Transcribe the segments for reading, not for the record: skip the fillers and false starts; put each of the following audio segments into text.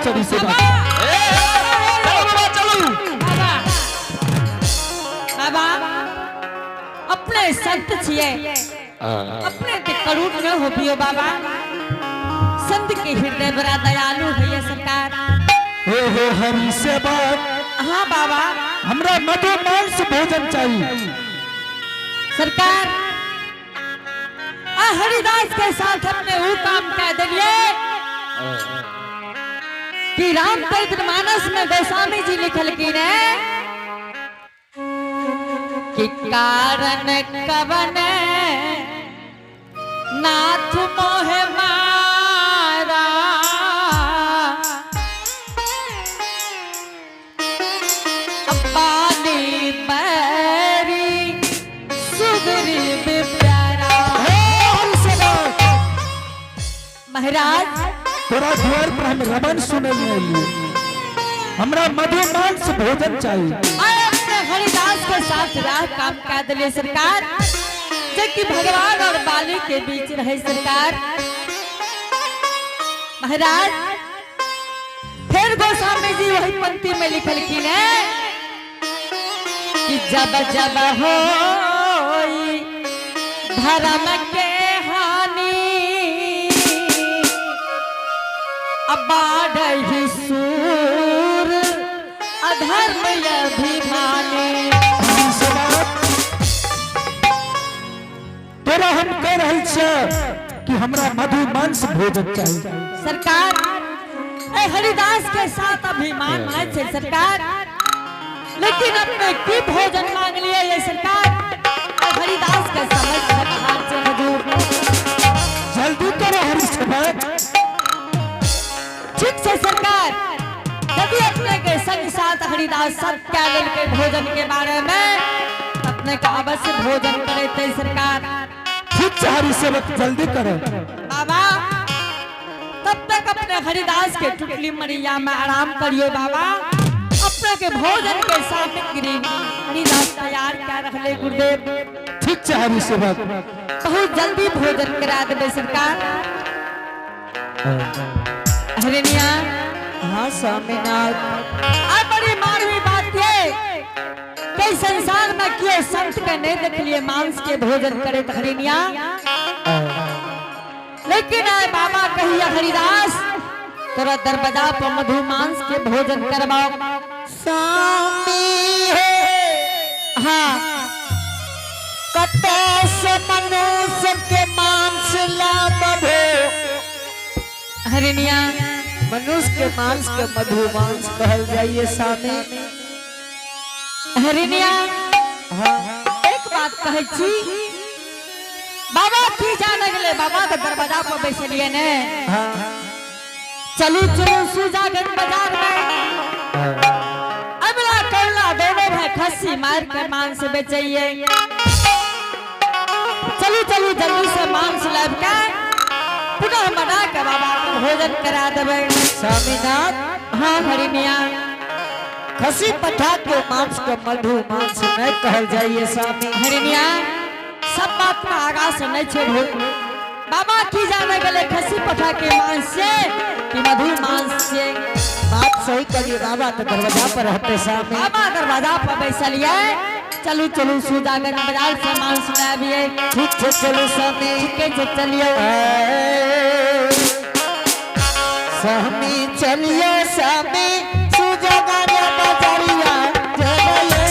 रहल छी सेवक। चलू बाबा चलू। बाबा, बाबा, अपने संत छिए, अपने के करूण न हो पियो बाबा। संत के हृदय बड़ा दयालु है सरकार। हे हो हरि सेवक। हाँ बाबा। हमरा मधु मांस भोजन चाहिए। सरकार, आ हरिदास के साथ अपने वो काम कह दिए कि रामचरित मानस में गोस्वामी जी लिखलखिन है कि कारण कवन नाथ मोह मारा, बाली बैरी सुग्रीव प्यारा। हे हरि सेवक। महाराज। तोरा द्वार पर हम रमन सुने ले एलियै, हमरा मधु मांस भोजन चाहिए। आए अपने हरिदास के साथ राह काम कर दिले सरकार, जबकि भगवान और बाली के बीच रहे सरकार। महाराज, फिर गोस्वामी जी वही पंक्ति में लिखलखिन है कि जब जब हो धर्म के हानि, अब बाढ़ सूर अधर्म अभिमानी। हरि सेवक, तोरा हम कह रहल छियै कि हमरा मधु मांस भोजन चाहिए। सरकार, ए हरिदास के साथ अभिमान नहीं छे सरकार, लेकिन अपने की भोजन मांग लिए ये सरकार? ए हरिदास के समझ से बाहर छे हुजूर। जल्दी करो हरि सेवक। ठीक से सरकार, यदि अपने के संग साथ हरिदास सब क्या के भोजन के बारे में अपने का अवश्य भोजन करे थे सरकार। ठीक छै हरि सेवक, जल्दी करो। बाबा, तब तक अपने हरिदास के टुकली मरिया में आराम करियो बाबा। अपने के भोजन के सामग्री हरिदास तैयार कर रहे गुरुदेव। ठीक छै हरि सेवक। बहुत जल्दी भोजन करा देबे सरकार। हरिनिया। हाँ स्वामीनाथ। आ बड़ी मारवी बात ये कई संसार में क्यों संत के नहीं देखलिए मांस के भोजन करे हरिनिया, लेकिन आए बाबा कहिया हरिदास तोरा दरवाजा पर मधु मांस के भोजन करवाओ। स्वामी हे। हाँ। कतौ से मनुष्य के मांस लाबो? हरिनिया। मनुष्य के मांस के मधु मांस कहल जाइए स्वामी। हरिनिया। हाँ। एक बात कहै छी बाबा, की जाने गेले बाबा तऽ दरवाजा पर बैसलिए ने। हाँ। चलू चलू सुजागंज बाजार में, अबला कौला दोनों भाई खस्सी मार के मांस बेचैये। चलू चलू, जल्दी से मांस लाब के पुनः बना के बाबा के भोजन करा देबै। स्वामीनाथ। हाँ हरिनिया। खसी पठा के मांस के मधु मांस नहीं कहल जाइए स्वामी। हरिनिया, सब बात में आगा से नहीं छोड़ो। बाबा की जाने गेले खसी पठा के मांस से कि मधु मांस से? बात सही करिए बाबा, तो दरवाजा पर रहते स्वामी। बाबा दरवाजा पर बैसलिए। चलू चलू, सुजागंज बाजार से मांस लाबिए। ठीक छै, चलू स्वामी। ठीक छै, चलियो। स्वामी चलिए स्वामी, सुजगन बजरिया चलिए।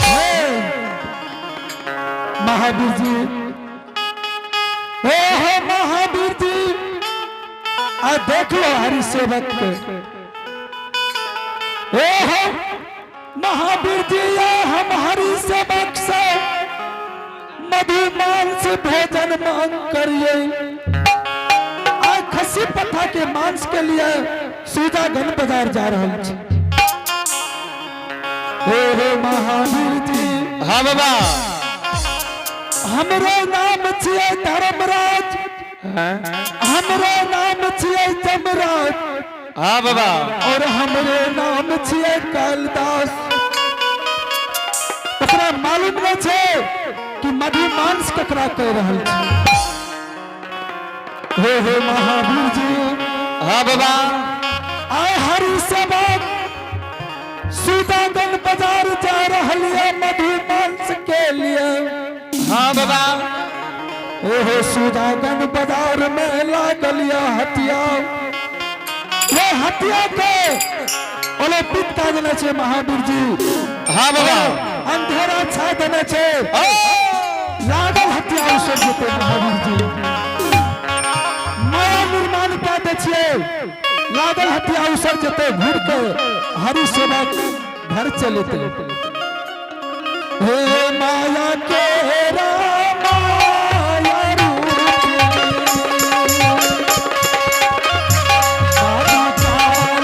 हे महावीर जी, हे हे महावीर जी, आ देख लो हरि सेवक के। हे हो महावीर जी, ये हम हरि सेवक। भोजन मांग करिए। आइ खस्सी पट्ठा के मांस के लिए सुजागंज बाजार जा रहल छी। हे हे महावीर जी। हाँ बाबा। हमरो नाम छियै धर्मराज। हमरो नाम छियै जमराज। हाँ बाबा। और हमरे नाम छियै कालिदास। ओकरा मालूम नहीं छै कि मधु मांस ककरा कह रहल छै। हे हे महावीर जी। हाँ बाबा। आय हरि सेवक सुजागंज बाजार जा रहल है मधु मांस के लिए। हाँ बाबा। ओहो सुजागंज बाजार में लागल यह हटिया। ये हटिया के ओले पित का देने छै महावीर जी। हाँ बाबा। अंधेरा छा देने छै। लागल हटिया उसर जेते महावीर जी। माया निर्माण कए दै छियै। लागल हटिया उसर जेते, घूर के हरि सेवा घर चलेते। हे माया के माया रूपी, बाबा कालिदास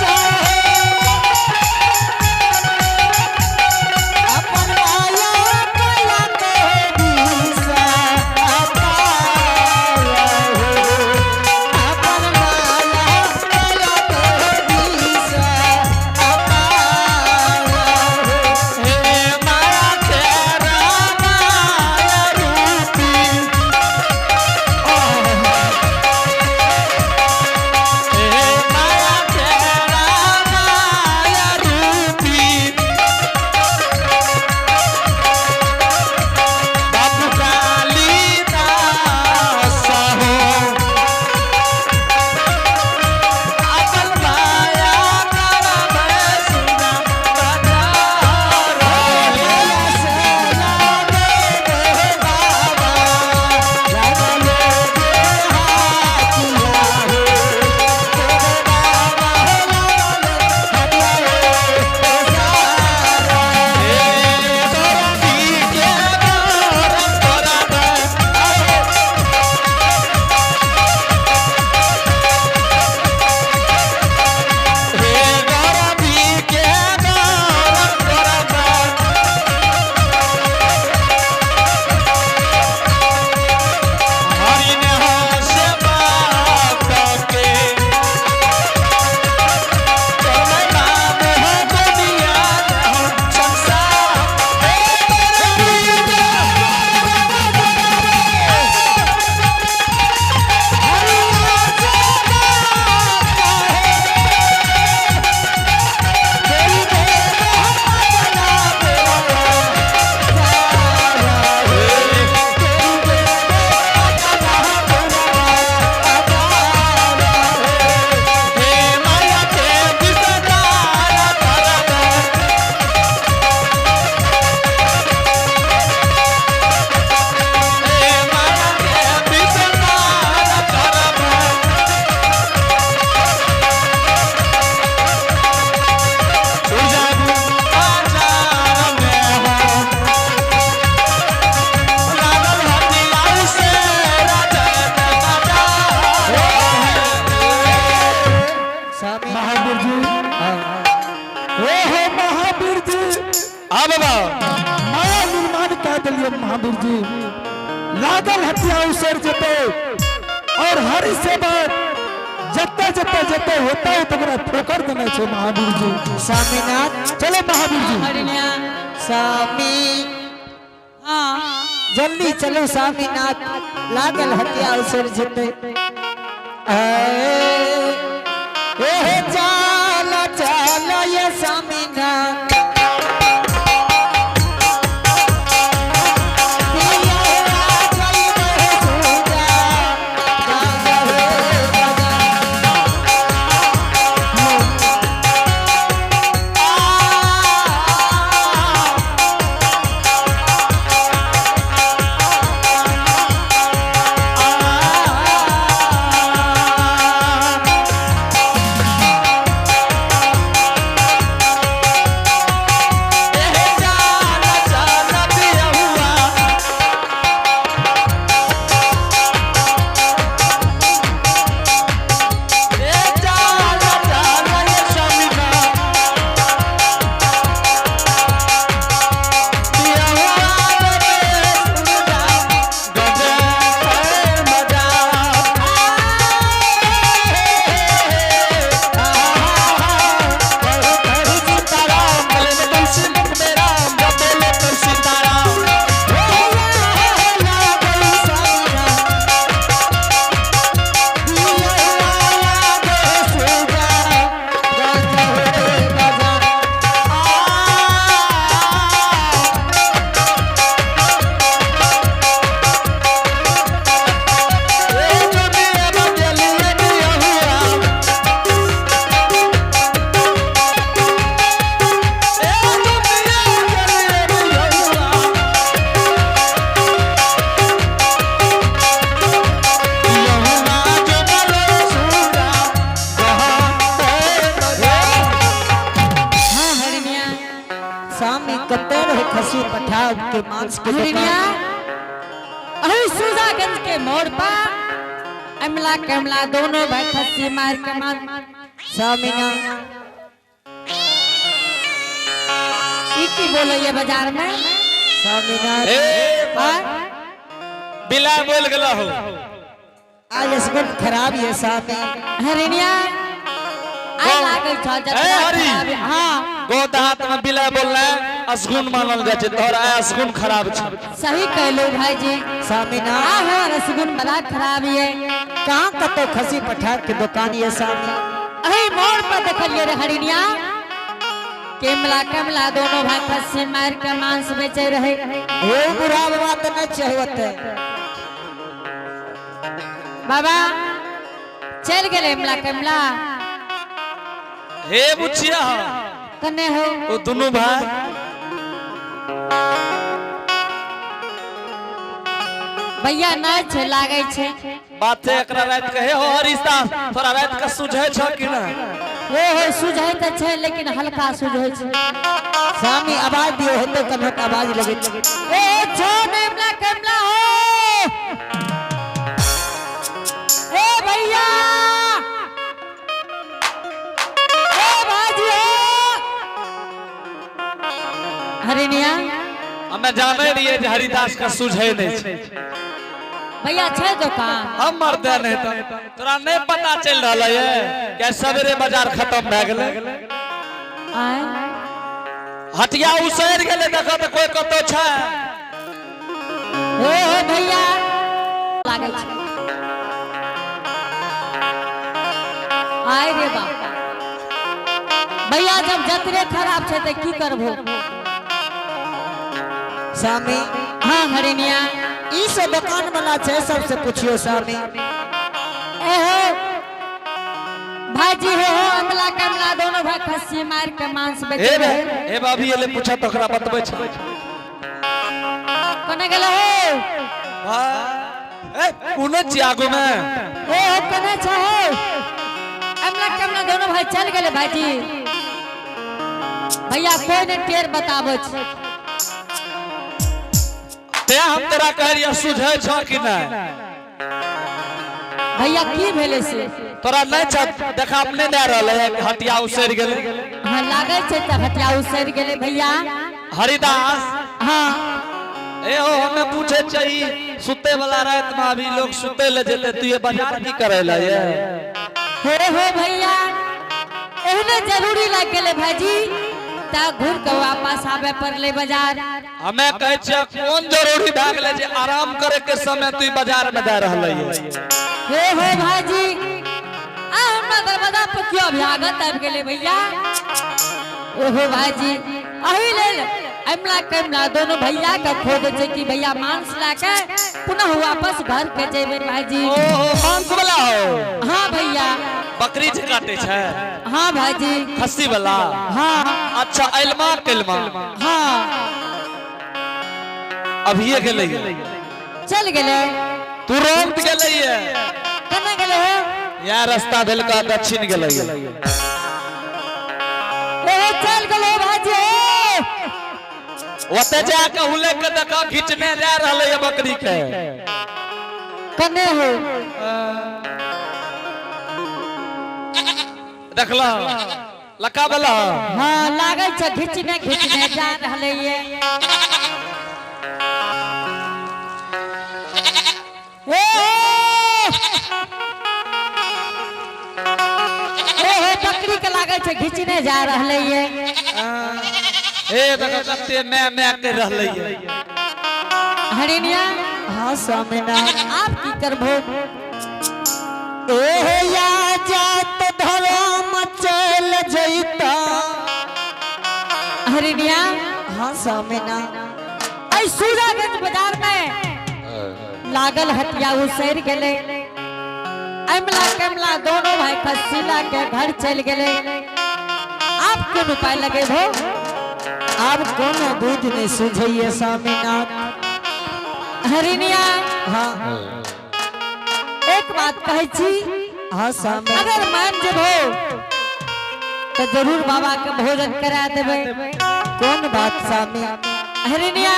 हो। या बनमाला करहि दिशा, दिशा। महावीर जी, ओ हो महावीर जी। हाँ बाबा। माया निर्माण कह दिलिए महावीर जी। लागल हटिया उसर जेते और हरि सेवा जते जते जते होता है तकरा ठोकर देने छे महावीर जी। स्वामीनाथ। चलो महावीर जी। हरिण्या। स्वामी। हाँ। जल्दी चलो स्वामीनाथ, लागल हटिया उसर जेते। ए चाल चाल ये स्वामीनाथ। पिया चल रहे सूजा, गाजा हो गाजा। पठा के मांस के हरिणिया दुकान। अही सूजागंज के मोड़ पर अमला कमला दोनों भाई खस्सी मार के मार। स्वामीना। ई की बोलो ये बाजार में? स्वामीना। ए हाँ? बिला बोल गेलो हो। आज असगुन खराब ये स्वामी। हरिणिया आई लागल छ ए, जतरा हरी। खराब। हाँ। गोद हाथ में बिला बोलना असगुन मानल जाइ छै, तोहर आइ असगुन खराब छै। सही कहलो भाईजी। स्वामीना। हाँ हाँ, रसगुन बड़ा खराब ये। कहाँ कतो खसी पठा के दुकान ये स्वामी? अही मोड़ पर देखलिए रे हरिणिया, केमला कमला दोनों भाई खस्सी मार के मांस बेचे रहे। ओ बुढ़ा बाबा तो नहीं चाहते। बाबा चल गेले एमला कमला। हे बुचिया। कने हो? ओ दुनू भाई। भैया नहीं छे लागे छे। बात है एकरा रात के। हे हो हरिदास, तोरा रात के सुझै छ कि ना? ओ हो, सुझै त छे लेकिन हल्का सुझै छे। स्वामी आवाज दियो होते कन्हत आवाज लगे। ए छो एमला कमला हो, ए भैया, ए भाजी हो। हरिणिया। हमे जाने रहिए जे हरिदास का सुझै नहीं छै। भैया छे दुकान? हम मरते नहीं तो तोरा नहीं पता चल रहल है कि सवेरे बाजार खत्म भए गेलै। आय? हटिया उसरि गेलै, देखो तऽ कोई कतौ छै। ओ हो भैया लागै छै। आय रे बाप, भैया जब जतरे खराब छै तऽ की करबो? स्वामी। हाँ हरिणिया। ई सब दुकान वाला छै, सबसे पूछियो स्वामी। ए हो भाजी, हो हो अमला कमला दोनों भाई खस्सी मार के मांस बेचे हे बे रहे। हे बाबी एले पूछा तो ओकरा बतबै छै। कोने गेलो हो? ए कोनो छी आगू में। ए हो कने छ हो? अमला कमला दोनों भाई चल गेले भाजी। भैया कोई ने टेर बताबो छै। ते हम तोरा कह रहियो सुझै छ कि नहीं? भैया की भेले से? तोरा नहीं छ देखा अपने दे रहल है कि हटिया उसरि गेलै। हाँ लागै छै तऽ हटिया उसरि गेलै भैया। हरिदास। हाँ। ए हो, हमें पूछे चाहिए सुते वाला रात में अभी लोग सुते ले जेते, तू ये बाजार की करे ला ये? हो हो भैया, एहने जरूरी लाग गेलै भाजी ता घूर के वापस आवे पड़ले बाजार। हमें कहे छियै कोन जरूरी भए गेलै जे आराम करे के समय तू बाजार में दे रहल है? हे हो भाजी, आ हमरा दरवाजा पर क्यों अभ्यागत आबि गेलै भैया? ओहो भाजी, अही लेल अमला कमला दोनों भैया के खोज छै कि भैया मांस ला के पुनः वापस घर के जेबै भाजी। ओहो, मांस वाला हो? हाँ भैया। बकरी जे काटे छै? हाँ भाजी। खस्सी वाला? हाँ। अच्छा, अलमा कलमा? हाँ। अभिये गेलै। चल गेलै। तुरंत गेलै। केना गेलै हो? या रास्ता भेलका दक्षिण गेलै। ओहो चल गेलै भाजी हो। ओते जाके हुले के देखा, घिचने जा रहलै है बकरी के। कने हो? देखला लका वाला? हाँ, लागै छै घिचने घिचने जा रहलै ये। ए हो, ए हो, बकरी के लागै छै घिचने जा रहलै ये। हे देखा कते मैं मैं कर रहलै है। हरिणिया। हाँ स्वामीनाथ। आप की करबो? ए या जात धर्म चल जैता। हरिणिया। हाँ स्वामीनाथ। ऐ सूरजगंज बाजार में लागल हटिया उसरि गेलै, अमला कमला दोनों भाई खस्सी ला के घर चल गेलै। आप कोन उपाय लगेबो? अब कोनो बुझ नहीं सुझैये स्वामीनाथ। हरिणिया। हाँ। एक बात कहै छी। हाँ स्वामी। अगर मान जेबो तो जरूर बाबा के भोजन करा देबै। कौन बात स्वामी? हरिणिया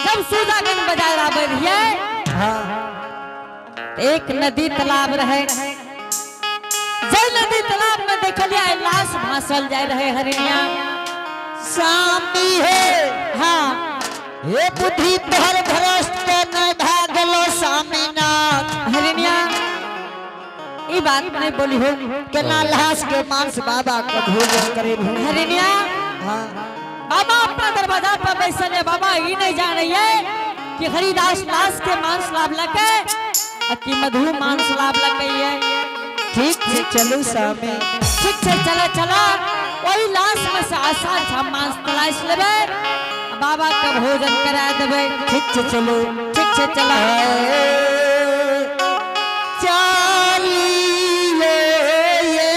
जब सूजागंज बाजार आवे रहिए हाँ तो एक नदी तालाब रहे। जय नदी तालाब में देखलिए लाश भासल जाए रहे हरिणिया। स्वामी हे। हाँ। हे बुद्धि तोहर भ्रष्ट के नहीं भागलो स्वामीनाथ। हरिणिया ई बात नहीं बोली हो। केना लाश के मांस बाबा के भोजन करे। हरिणिया हाँ बाबा अपना दरवाजा पर बैसल है। बाबा ई नहीं जाने है कि हरिदास लाश के मांस लाभ लके आ कि मधु मांस लाभ लके है। ठीक से चलू स्वामी। ठीक से चला चला वही लाश में से आसान छा मांस तलाश लेबे बाबा के भोजन करा देबे। ठीक से चलू। ठीक से चला। चालिए ये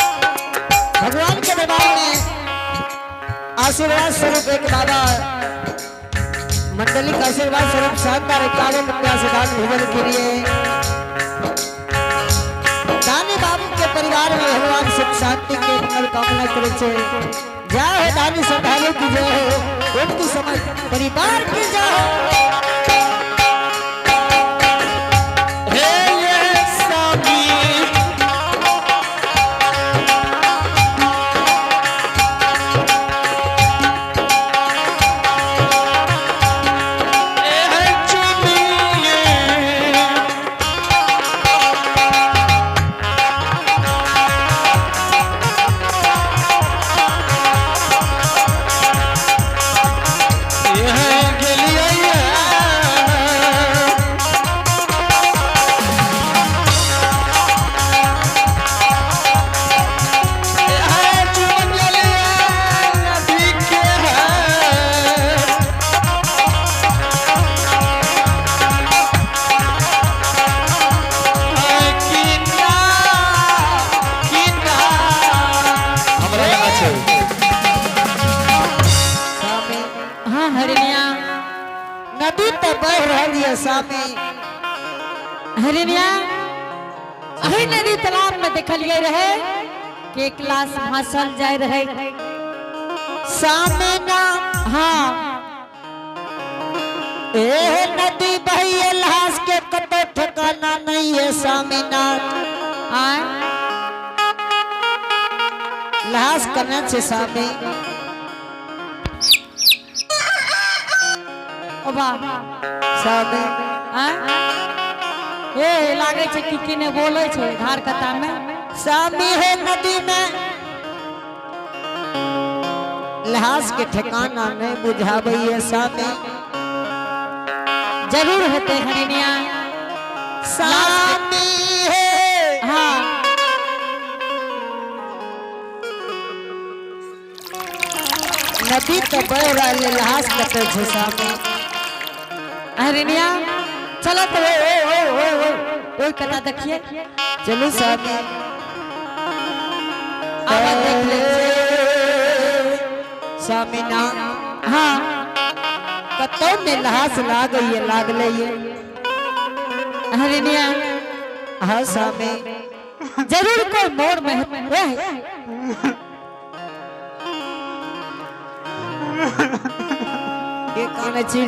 भगवान के दरबार में आशीर्वाद स्वरूप एक बाबा मंडली का आशीर्वाद स्वरूप शानदार 51 रुपया से दान भोजन के लिए दानी बाबू के परिवार में भगवान सुख शांति के मंगल कामना करे छे। जय हो दानी श्रद्धालु की जय हो, उनकी समझ परिवार की जय हो। स्वामी हाँ हरिणिया नदी तो बह रही है स्वामी। हरिणिया अही नदी तालाब में देखलिए रहे कि एक लाश भासल जाए रहे। स्वामी ना। हाँ ए नदी बही है, लाश के कतो ठिकाना नहीं है स्वामी नाथ। आय लाश कने छे स्वामी। ओ बा स्वामी आय ए लागे छे कि किने बोले छे धार कता में। स्वामी है नदी में लाश के ठिकाना नहीं बुझावे है स्वामी। जरूर होते हरिणिया। सामी है। हाँ। नदी तो बह रहल है, लहास कतौ छै सामी? हरिणिया, चलो तो ओ ओ ओ ओ ओ ओइ कता देखिए। चलू सामी। आवा देख ले। स्वामी ना। हाँ। कतौ ने लहास लागैये, लागले ये। हरिणिया। हाँ स्वामी। जरूर कोई मोड़ में है। के काने छी?